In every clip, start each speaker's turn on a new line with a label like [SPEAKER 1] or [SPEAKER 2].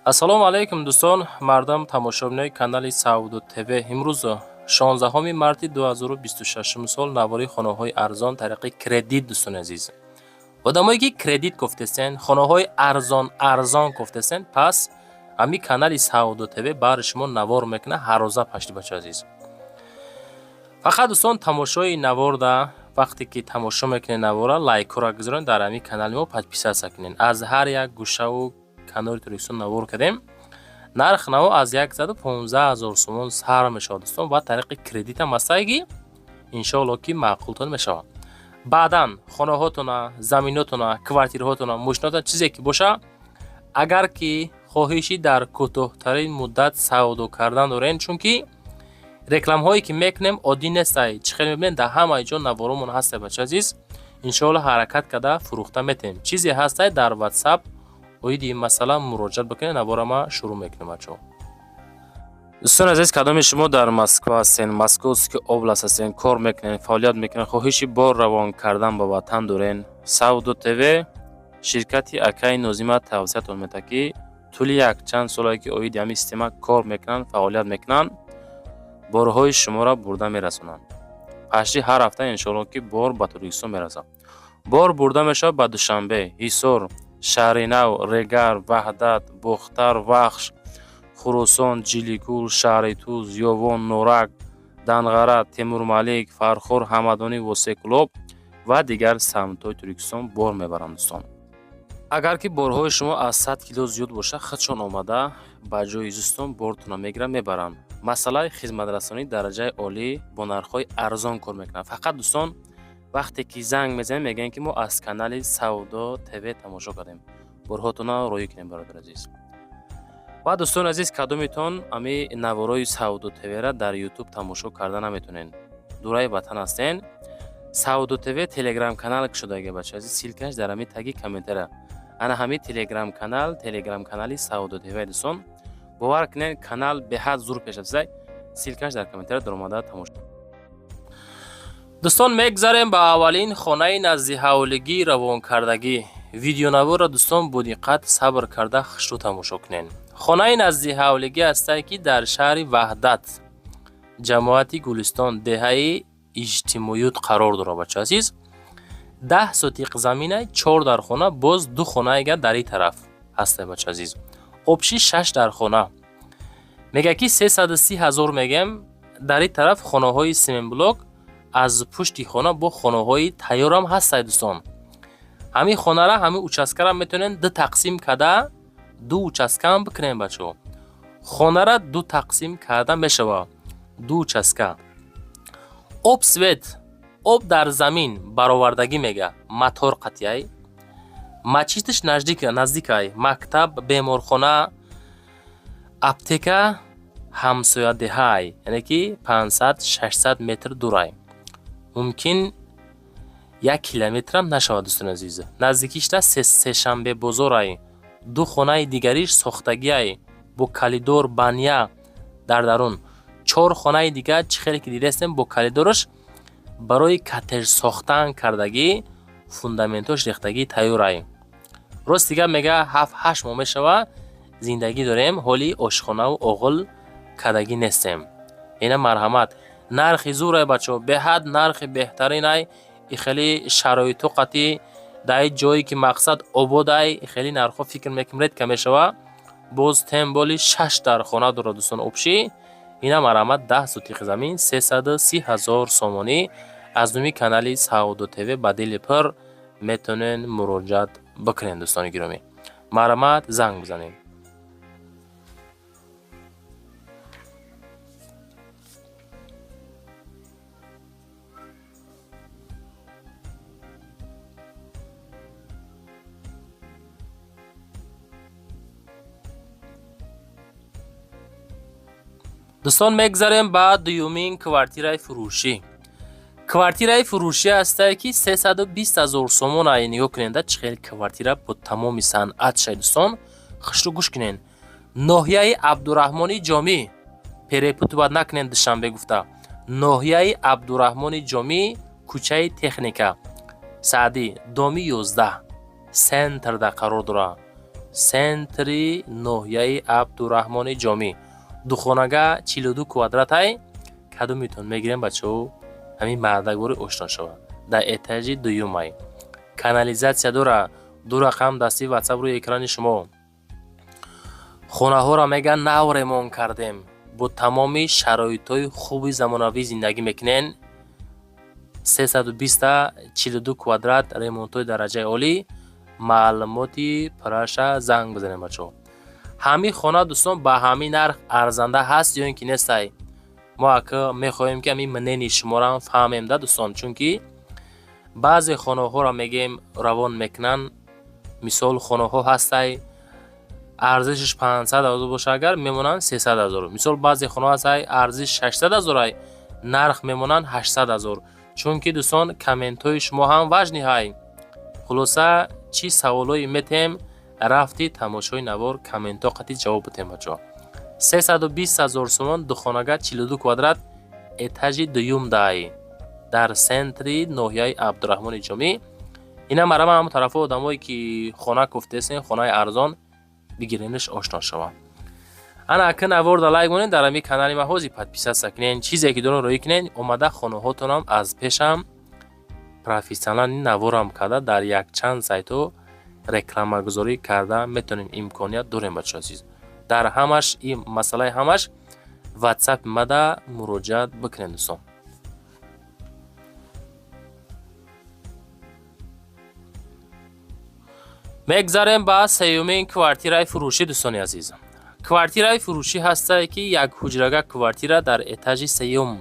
[SPEAKER 1] Ассалому алайкум, дӯстон, мардам, тамошобинои канали Савдо ТВ. Имрӯз 16 марти 2026 сол, навори хонаҳои арзон тариқи кредит. Дӯстони азиз, одамое ки кредит кофтесен, хонаҳои арзон арзон кофтесен, пас ҳамин канали Савдо ТВ баҳри шумо навор мекунад ҳаррӯза пашти. Бача азиз, фақат, дӯстон, тамошои наворда, вақте ки тамошо мекунед навора, лайкҳоро гузоред, дар ҳамин канали мо подписаться кунед. Аз ҳар як гӯшаву канори Тоҷикистон навор кардем. Нарх наво аз 115 000 сомон сар мешавад, дӯстон, ва тариқи кредитам ҳастае, ки иншоалло ки маъқултон мешавад. Баъдан хонаҳотона, заминотона, квартираҳотона, мошинотона, чизе ки боша, агар ки хоҳиши дар кӯтоҳтарин муддат савдо кардан дорен, чунки рекламҳое ки мекунем, оддӣ нестай. Чӣ хел мебинед, дар ҳамаи ҷо наворомон ҳастай. Бача азиз, иншоалло ҳаракат карда фурӯхта метем. Чизе ҳастай, дар Ватсап оиди ин масъала муроҷиат бикунед. Навора ма шурӯъ мекунем, бачаҳо. Дӯстони азиз, кадоми шумо дар Москва ҳастен, Московский область ҳастен, кор мекунед, фаъолият мекунед, хоҳиши бор равон кардан ба ватан дорен, Савдо ТВ ширкати акаи Нозима тавсиятон медиҳад, ки тӯли якчанд солае ки оиди ҳамин система кор мекунанд, фаъолият мекунанд, борҳои шуморо бурда мерасонанд. Пашти ҳар ҳафта, иншоалло, ки бор ба Тоҷикистон мерасад. Бор бурда мешавад ба Душанбе, Ҳисор, Шаҳринав, Регар, Ваҳдат, Бохтар, Вахш, Хуросон, Ҷиликул, шаҳри Туз, Ёвон, Норак, Данғара, Темурмалик, Фархор, Ҳамадонӣ, Восекулоб ва дигар самтҳои Тоҷикистон бор мебаранд. Дӯстон, агар ки борҳои шумо аз 100 кило зиёд бошад, худшон омада ба ҷои зистон бортона мегиранд, мебаранд. Масъалаи хизматрасонии дараҷаи олӣ, бо нархҳои арзон кор мекунанд. Фақат, дӯстон, вақте ки занг мезанем, мегӯем, ки мо аз канали Савдо ТВ тамошо кардем, борҳотона роҳӣ кунем, бародари азиз. Ва, дӯстони азиз, кадомитон ами наворои Савдо ТВра дар Ютуб тамошо карда наметонен, дураи ватан ҳастен, Савдо ТВ телеграм канал кушодаги, бача азиз, ссылка ш дар ҳами таги комментария. Ана ҳами телеграм канал, телеграм канали Савдо ТВ. Дӯстон, бовар кунед, канал беҳад зур пеш рафтаи. Ссылка ш дар комментария, даромада тамошо. Дӯстон, мегзарем ба аввалин хонаи назди ҳавлигӣ равонкардагӣ. Видеонаворро, дӯстон, бо диққат, сабр карда, хушрӯ тамошо кунед. Хонаи назди ҳавлигӣ ҳастае, ки дар шаҳри Ваҳдат, ҷамоати Гулистон, деҳаи Иҷтимоют қарор дорад. Бача азиз, 10 сотиқ замина, чор дархона, боз ду хонаега дар ин тараф ҳастае. Бача азиз, общий шаш дархона. Мега ки 330 ҳазор мегем. Дар ин тараф хонаҳои семенблок, аз пушти хона бо хонаҳои тайёрам ҳастае. Дӯстон, ҳамин хонара, ҳамин участка ра метавонем ду тақсим карда, ду участка ам бикунем. Бачаҳо, хонара ду тақсим карда мешавад, ду участка. Об, свет, об дар замин баровардагӣ, мега, мотор қатъяй. Мачиташ наздикай, мактаб, беморхона, аптека ҳамсоядеҳай, яъне ки 500-600 метр дурай, мумкин як километрам нашавад. Дӯстони азиз, наздикишта сешанбе бозорай. Ду хонаи дигариш сохтагиай, бо коридор, баня дар дарун. Чор хонаи дигар, чӣ хеле ки дидастем, бо коридораш барои коттедж сохтан кардагӣ, фундаментош рехтагӣ, тайёрай. Рост дигар, мега, 7-8 моҳ мешава зиндагӣ дорем, ҳоли ошхонаву оғил кардагӣ нестем. Ина, марҳамат, нархи зурай, бачаҳо, беҳад нархи беҳтаринай. И хеле шароиту қатӣ дар ин ҷое ки мақсад ободай, хеле нархҳо, фикр мекунем, редко мешава. Боз тем более шаш дар хона дорад, дӯстон, общий. Ина, марҳамат, 10 сотиқи замин, 330 ҳазор сомонӣ. Аз номи канали Савдо ТВ ба дили пур метавонед муроҷиат бикунед. Дӯстони гиромӣ, марҳамат, занг бизанед. Дӯстон, мегзарем ба дуюмин квартираи фурӯшӣ. Квартираи фурӯшӣ ҳастае, ки 320 ҳазор сомон ай. Нигоҳ кунед, чӣ хел квартира, бо тамоми санъат шай. Дӯстон, хушрӯ гӯш кунед. Ноҳияи Абдураҳмони Ҷомӣ, перепутать накунед Душанбе гуфта, ноҳияи Абдураҳмони Ҷомӣ, кӯчаи Техника Саъдӣ, доми 11, центр да қарор дорад. Центри ноҳияи Абдураҳмони Ҷомӣ. Духонага 42 квадратай. Кадомитон мегирем, бачаҳо, ҳамин мардакбори ошно шавад. Дар этажи дуюмай. Канализатсия дора, ду рақам дасти ватсап рӯи экрани шумо. Хонаҳоро меган нав ремонт кардем. Бо тамоми шароитҳои хуби замонавӣ зиндагӣ мекунен. 320 42 квадрат, ремонтҳои дараҷаи олӣ. Маълумоти пурраша занг бизанем, бачаҳо. Ҳамин хона, дӯстон, ба ҳамин нарх арзанда ҳаст ё ин ки нестай? Мо ака мехоҳем, ки ҳамин мнении шуморо ҳам фаҳмем да, дӯстон, чунки баъзе хонаҳоро мегем равон мекунанд. Мисол, хонаҳо ҳастай, арзишаш 500 ҳазор боша, агар мемонанд 300 ҳазор. Мисол, баъзе хонаҳо ҳастай, арзиш 600 ҳазорай, нарх мемонанд 800 ҳазор. Чунки, дӯстон, комментҳои шумо ҳам важный ҳай. Хулоса, чӣ саволое метем, рафти тамошои навор, комментҳо қатъи ҷавоб битем, бачаҳо. 320 ҳазор сомон, духонага 42 квадрат, этажи дуюм дай, дар центри ноҳияи Абдураҳмони Ҷомӣ. Ина марама ҳамон тарафо одамое ки хона куфтесен, хонаи арзон бигиренаш, ошно шаванд. Ана ака наворда лайк монед, дар ҳамин канали ма ҳозир подписаться кунен, чизе ки дорон роӣ кунен, омада хонаҳотонам аз пешам профессионални наворам карда, дар якчанд сайтҳо рекламагузорӣ карда метавонем, имконият дорем, бачаҳо азиз. Дар ҳамаш ин масъалаи ҳамаш ватсапи мада муроҷиат бикунед, дӯстон. Мегзарем ба сеюмин квартираи фурӯшӣ, дӯстони азиз. Квартираи фурӯшӣ ҳастае, ки як ҳуҷрага квартира дар этажи сеюм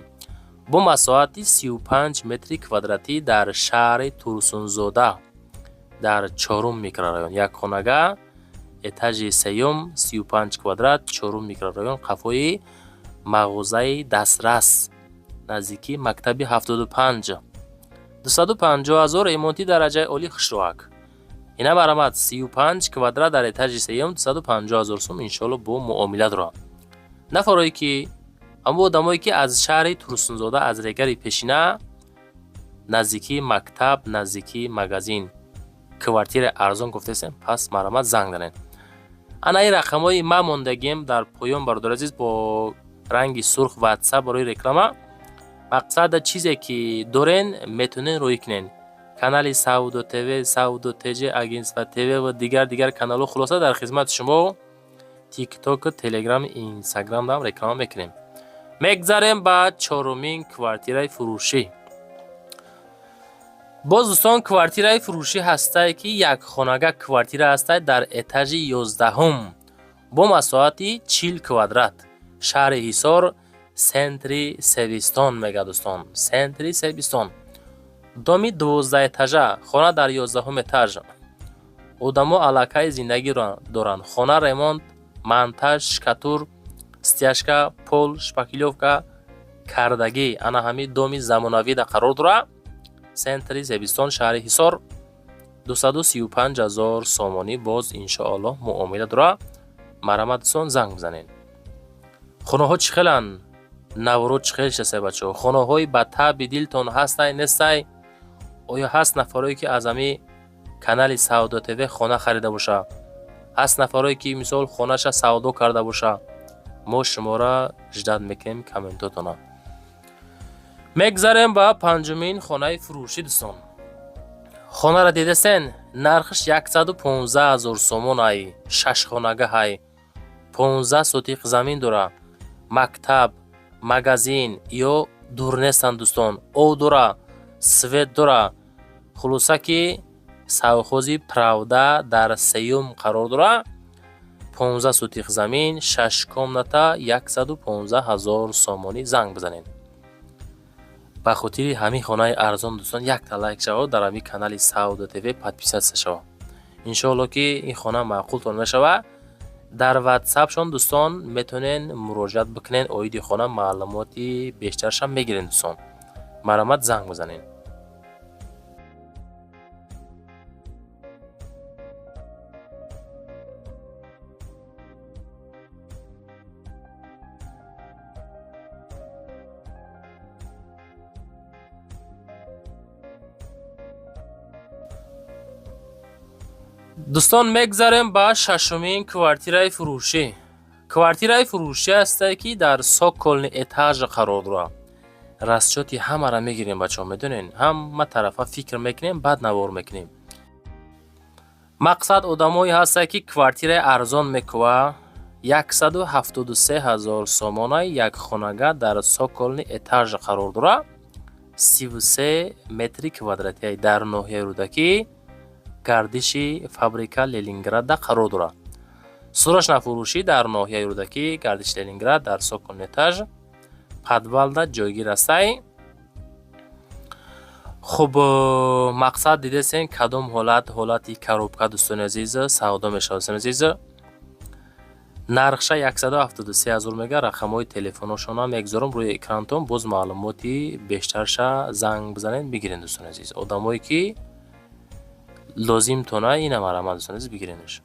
[SPEAKER 1] бо масоҳати 35 метри квадратӣ дар шаҳри Турсунзода, дар чорум микрорайон. Як хонага, этажи сеюм, 35 квадрат, чорум микрорайон, қафои мағозаи дастрас, наздикии мактаби 75. 250 ҳазор, ремонти дараҷаи олӣ, хушроак. Ина баромад, 35 квадрат дар этажи сеюм, 250 ҳазор сум, иншоалло бо муомила дорад. Нафарое ки ҳамон одамое ки аз шаҳри Турсунзода, аз Регари пешина, наздикии мактаб, наздикии магазин квартираи арзон гуфтесем, пас марҳамат, занг занед. Ана ин рақамҳои ма мондагием дар поён, бародари азиз, бо ранги сурх, ватсап барои реклама. Мақсада чизе ки дорен, метавонен роӣ кунен. Канали Савдо ТВ, Савдо ТЖ, Агентство ТВ ва дигар дигар каналҳо, хулоса, дар хизмати шумо. Тиктоку, Телеграм, Инстаграмдам реклама мекунем. Мегзарем ба чорумин квартираи фурӯшӣ. Боз, дӯстон, квартираи фурӯшӣ ҳастае, ки як хонага квартира ҳастае дар этажи 11-ум бо масоҳати 40 квадрат, шаҳри Ҳисор, центри Себистон мега, дӯстон, центри Себистон, доми 12-этажа, хона дар 11-ум этаж. Одамо аллакай зиндагӣ доранд. Хона ремонт, монтаж, штукатур, стяжка, пол, шпаклёвка кардагӣ. Ана ҳамин доми замонавида қарор дорад, центри Зебистон, шаҳри Ҳисор. 235 ҳазор сомонӣ, боз иншоаллоҳ муомила дорад. Марҳамат, дӯстон, занг бизанед. Хонаҳо чӣ хеланд? Наворо чӣ хел шасай, бачаҳо? Хонаҳои ба таъби дилтон ҳастай, нестай? Оё ҳаст нафарое ки аз ҳамин канали Савдо ТВ хона харида боша? Ҳаст нафарое ки, мисол, хонаша савдо карда боша? Мо шуморо ждать мекунем комментотона. Мегзарем ба панҷумин хонаи фурӯшӣ, дӯстон. Хонаро дидасен, нархаш 115 ҳазор сомон ай, шашхонага ҳай, 15 сотиқ замин дора, мактаб, магазин ё дур нестанд, дӯстон, об дора, свет дора. Хулоса ки совхози Правда дар сеюм қарор дора, 15 сотиқ замин, шаш комната, 115 ҳазор сомонӣ. Занг бизанед. Ба хотири ҳамин хонаи арзон, дӯстон, якта лайк шавад, дар ҳамин канали Савдо ТВ подписаться шавад. Иншоалло ки ин хона маъқултон мешавад. Дар ватсапшон, дӯстон, метавонед муроҷиат бикунед, оиди хона маълумоти бештаршам мегиред, дӯстон. Марҳамат, занг бизанед. Дӯстон, мегзарем ба шашумин квартираи фурӯшӣ. Квартираи фурӯшӣ ҳастае, ки дар цокольный этаж қарор дорад. Расчёти ҳамаро мегирем, бачаҳо, медонен, ҳама тарафа фикр мекунем, баъд навор мекунем. Мақсад, одамое ҳастае, ки квартираи арзон мекува. 173 ҳазор сомонаи якхонага дар цокольный этаж қарор дорад, 33 метри квадратия, дар ноҳияи Рӯдакӣ, гардиши фабрика Ленинградда қарор дорад. Срочно фурӯшӣ дар ноҳияи Рӯдакӣ, гардиши Ленинград, дар цокольный этаж, подвалда ҷойгир ҳастай. Хуб, мақсад, дидесен, кадом ҳолат, ҳолати коробка, дӯстони азиз, савдо мешавад. Дӯстони азиз, нархша 173 ҳазор мега. Рақамҳои телефоношонам мегузорам рӯи экранатон, боз маълумоти бештарша занг бизанед, бигиред. Дӯстони азиз, одамое ки лозимтона, ина марҳамат, дӯстони азиз, бигиренаш.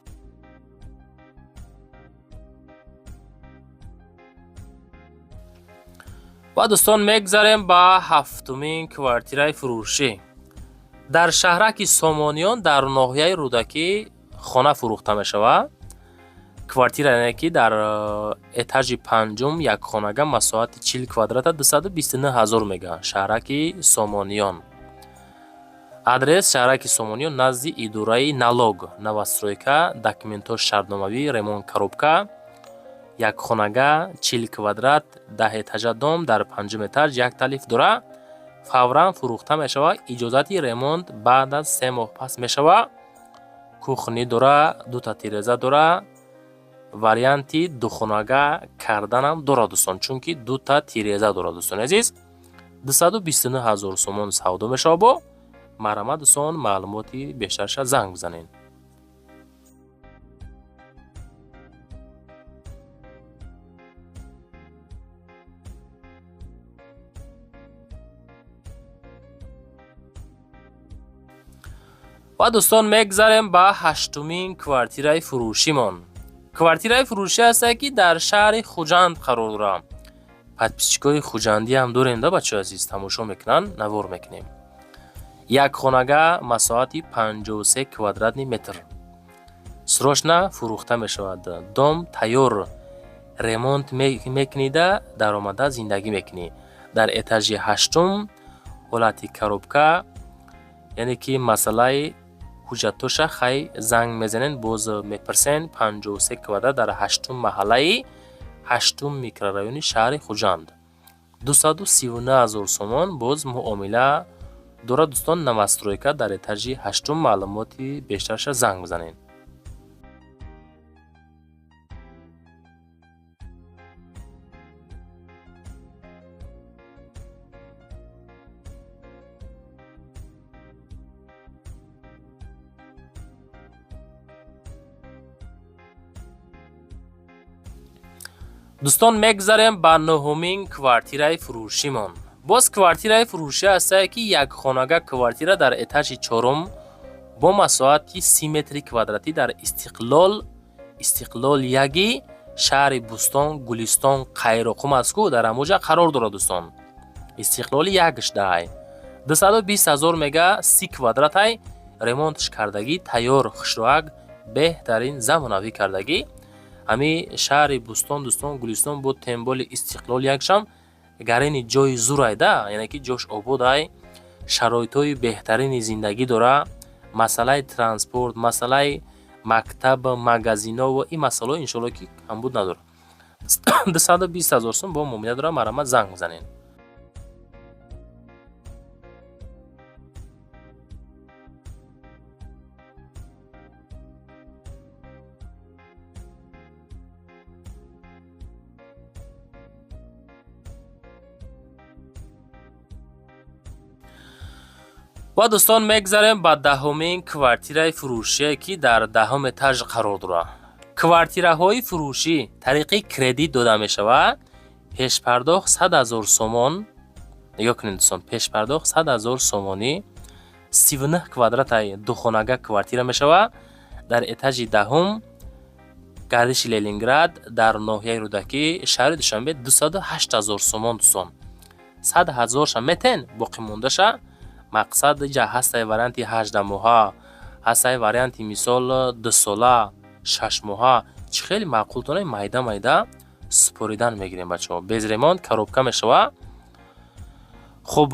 [SPEAKER 1] Ва, дӯстон, мегзарем ба ҳафтумин квартираи фурӯшӣ. Дар шаҳраки Сомониён, дар ноҳияи Рӯдакӣ хона фурӯхта мешавад. Квартира, яъне ки дар этажи панҷум, якхонага, масоҳати 40 квадрата, 229 ҳазор мега. Шаҳраки Сомониён, адрес: шаҳраки Сомониён, назди идораи налог, новостройка. Документҳо шартномавӣ, ремонт, коробка, якхонага, 40 квадрат, 10 этажа дом, дар панҷум этаж, якта лифт дора. Фавран фурӯхта мешавад, иҷозати ремонт баъд аз 3 моҳ пас мешавад. Кухни дора, дута тиреза дора, варианти духонага карданам дорад, дӯстон, чунки дута тиреза дорад. Дӯстони азиз, 229 ҳазор сомон савдо мешавад. Бо марҳамат, дӯстон, маълумоти бештарша занг бизанед. Ва, дӯстон, мегзарем ба ҳаштумин квартираи фурӯшимон. Квартираи фурӯшӣ ҳастае, ки дар шаҳри Хуҷанд қарор дорад. Подписчикои хуҷандӣ ҳам дорем да, бачаҳои азиз, тамошо мекунанд. Навор мекунем. Якхонага, масоҳати 53 квадратный метр, срочно фурӯхта мешавад. Дом тайёр, ремонт мекунида, даромада зиндагӣ мекунӣ. Дар этажи ҳаштум, ҳолати коробка, яъне ки масъалаи ҳуҷҷатоша хай занг мезанед, боз мепурсен. 53 квадрат, дар ҳаштум маҳаллаи ҳаштум микрорайони шаҳри Хуҷанд, 239 ҳазор сомон, боз муомила дорад. Дӯстон, новостройка, дар этажи ҳаштум. Маълумоти бештарша занг бизанед. Дӯстон, мегзарем ба нуҳумин квартираи фурӯшимон. Боз квартираи фурӯшӣ ҳастае, ки якхонага квартира дар этажи чорум бо масоҳати 30 метри квадратӣ, дар Истиқлол, Истиқлол яги шаҳри Бӯстон, Гулистон, Қайроқум аст ку, дар ҳамоҷа қарор дорад. Дӯстон, Истиқлоли якшдай, 220 ҳазор мега, 30 квадратай, ремонтш кардагӣ, тайёр, хушроак, беҳтарин, замонавӣ кардагӣ. Ҳами шаҳри Бӯстон, дӯстон, Гулистон бо темболи Истиқлол якшам гарини ҷои зурай да, яъне ки ҷош ободай, шароитҳои беҳтарини зиндагӣ дора. Масъалаи транспорт, масъалаи мактаб, магазино ва ин масъалаҳо, иншоалло, ки камбуд надорад. 220 ҳазор сум, бо муомила дорад. Марҳамат, занг бизанед. Ва, дӯстон, мегзарем ба даҳумин квартираи фурӯшие, ки дар даҳум этаж қарор дорад. Квартираҳои фурӯшӣ тариқи кредит дода мешавад. Пешпардохт 100 000 сомон. Нигоҳ кунед, дӯстон, пешпардохт 100 000 сомонӣ, 39 квадратай, духонага квартира мешавад, дар этажи даҳум, гардиши Ленинград, дар ноҳияи Рӯдакӣ, шаҳри Душанбе, 208 000 сомон. Дӯстон, 100 ҳазорша метен, боқимондаша, мақсад, иҷа ҳастай варианти 18 моҳа, Ҳастай варианти, мисол, 2 сола, 6 моҳа. Чӣ хеле маъқултона, майда майда супоридан мегирем, бачаҳо. Без ремонт, коробка мешава. Хуб,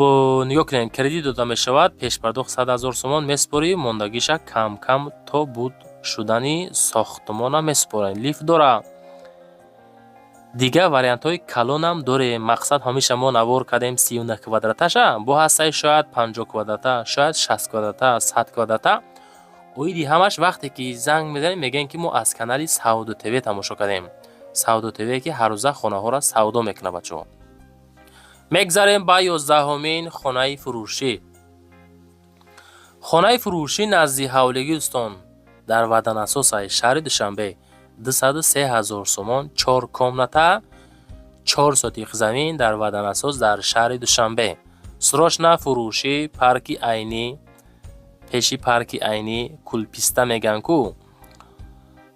[SPEAKER 1] нигоҳ кунед, кредит дода мешавад. Пешпардохт 100 000 сомон месупорӣ, мондагиша кам кам то буд шудани сохтмона месупоранд. Лифт дора. Дигар вариантҳои калонам дорем. Мақсад, ҳамеша мо навор кардем 39 квадраташа, бо ҳастай шояд 50 квадрата, шояд 60 квадрата, 100 квадрата. Оиди ҳамаш вақте ки занг мезанем, мегӯем, ки мо аз канали Савдо ТВ тамошо кардем. Савдо ТВ, ки ҳаррӯза хонаҳоро савдо мекунад, бачаҳо. Мегзарем ба 11-умин хонаи фурӯшӣ. Хонаи фурӯшӣ назди ҳавлигӣ, дӯстон, дар Ватанасосаи шаҳри Душанбе, 203 000 сомон, чор комната, 4 сотих замин дар Ватанасос, дар шаҳри Душанбе. Срочно фурӯшӣ. Парки Айнӣ, пеши парки Айнӣ, Кулписта мегӯянд ку,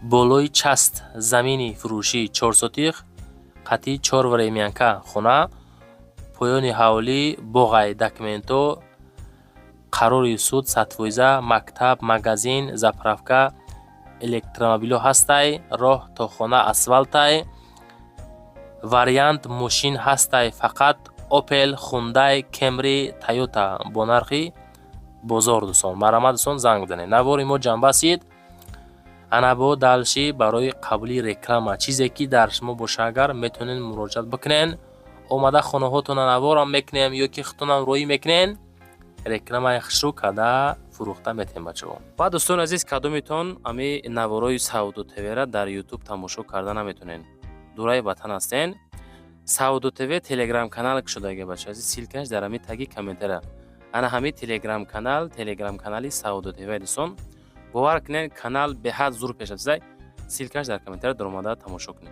[SPEAKER 1] болои часть замини фурӯшӣ, чор сотих қатъи чор времянка хона, поёни ҳавлӣ боғай. Документҳо, қарори суд 100%. Мактаб, магазин, заправка, электромобилҳо ҳастай. Роҳ то хона асфалтай. Вариант мошин ҳастай, фақат Опел, Хундай, Кемри, Тойота бо нархи бозор. Дӯстон, марҳамат, дӯстон, занг бизанед. Навори мо ҷамъбастид. Ана бо дальше барои қабули реклама, чизе ки дар шумо боша, агар метавонед, муроҷиат бикунед. Омада хонаҳотона наворам мекунем ё ки худтонам роӣ мекунед, рекламаи хушрӯ карда фурӯхта метавем, бачаҳо. Ва, дӯстони азиз, кадометон ами наворои Савдо ТВра дар Ютуб тамошо карда наметавонед, дураи ватан ҳастен, Савдо ТВ телеграм канал кушодага, бачаҳо азиз. Ссылкаш дар ҳами таги комментария. Ана ҳами телеграм канал, телеграм канали Савдо ТВ. Дӯстон, бовар кунед, канал беҳад зур пеш рафтааст. Ссылкаш дар комментария, даромада тамошо кунед.